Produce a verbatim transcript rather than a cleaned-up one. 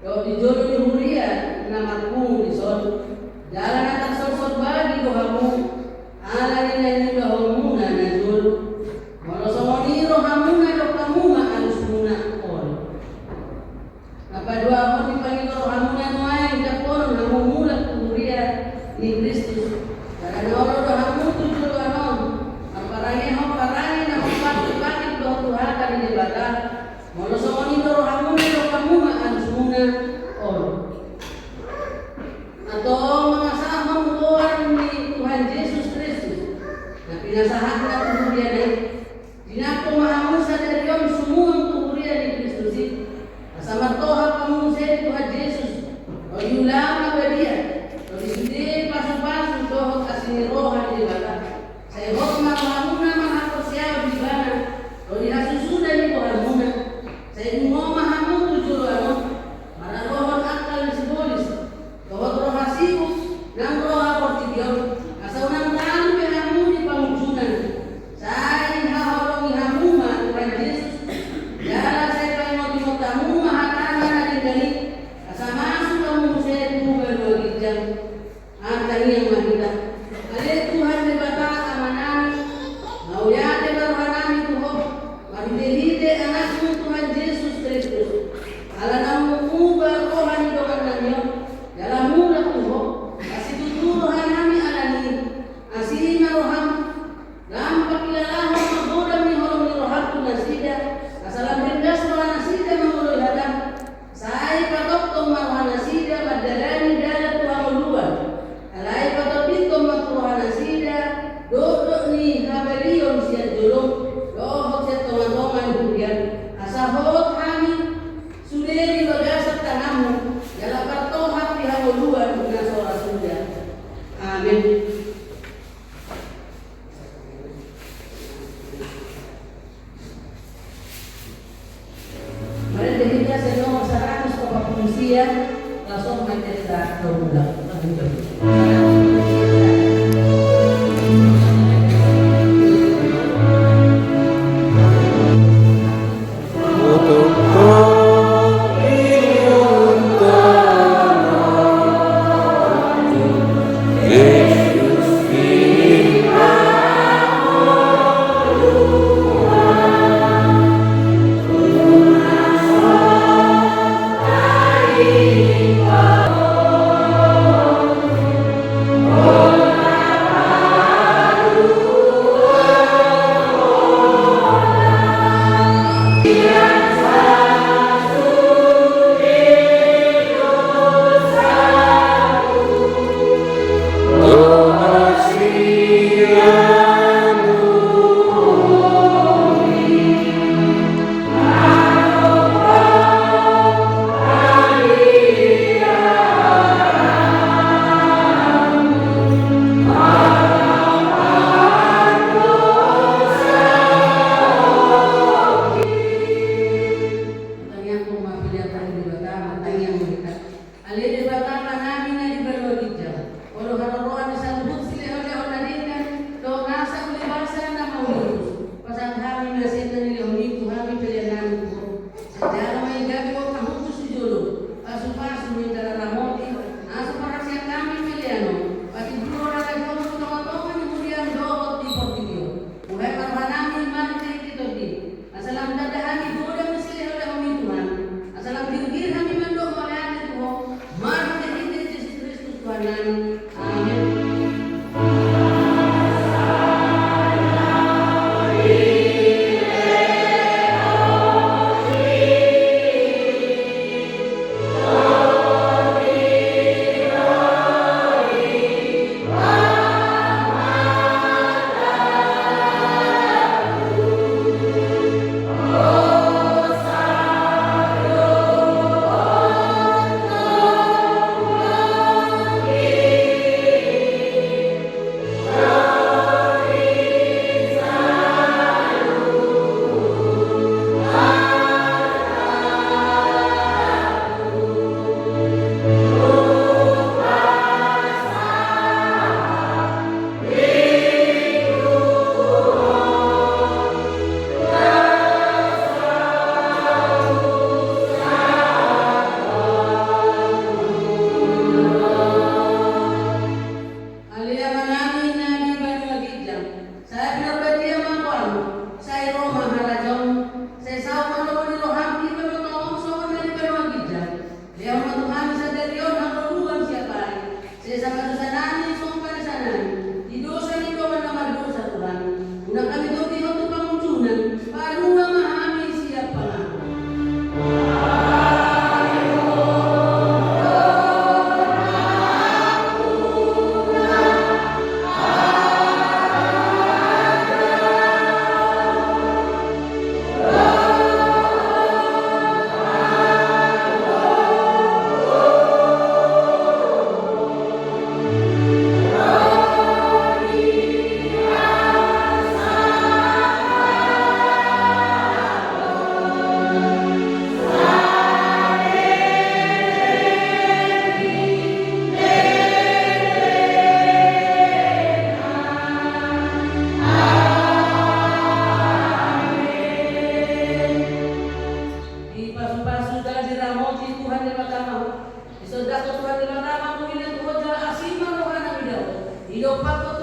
dohot di jolo ni huria na marpungu dison, jala na tarsorsorbagi do hamu ala ni na niulahonmuna na jolo. Molo songon i rohamuna dohot hamu ma alusmuna, olo. Na paduahon, dipangido rohamuna nuaeng japonon hamu mulak tu huria ni Kristus. Jala na olo do hamu tu joloan on marparangehon parange na hombar tu patik dohot tu hata ni Debata. Molo songon i do rohamuna dohot hamu ma alusmuna, olo. Antong mangasahon goar ni Tuhan Jesus Kristus na pinasahatna tu huriana i, dinangkok ma hamu sadari on sumuang tu huria ni Kristus i, asa martohap hamu muse di Tuhan Jesus, ro di ulaon na badia, ro di sude pasupasu dohot asi ni roha ni Debata. Sai hot ma rohamuna marhaporseaon di Ibana, ro di hasusuda ni goarmuna. Sai dungo ma hamu tu joloan on, maradophon angka na sibolis, dohot roha sibuk nang roha portibi on, asa unang talu be hamu di pangunjunan. Sai haholongi hamu ma Tuhan Jesus, jala sai paingotingot hamu ma hatana na denggan i, asa masuk hamu muse tu banua ginjang. Martangiang ma hita. Ale Tuhan Debata Amanami, mauliate ma rohanami tu Ho, marhitehite Anakmu Tuhan Jesus Kristus. Ala naung muba roha ni dongannami on, jala mulak tu Ho, pasitutu rohanami alani i. Asi ma roham, lam pangkilalahon ma godang ni holong ni roham tu nasida, asa lam ringgas rohanasida mangoloi hatam. Sai patongtong ma rohanasida mandalani dalan tu hangoluan. Alai patondingkon ma tu rohanasida dokdok ni habalion sian jolom dohot sian tongatonga ni huriam, asa hot hami sude di bagasan tanganmu, jala partohap di hangoluan na so ra suda. Amen. Marende hita sian nomor saratus opat pulu sia, langsung ma hita dua ulang. Tuhan Debata ma mangulahon tu ho jala asi ma rohana mida ho. Didompakhon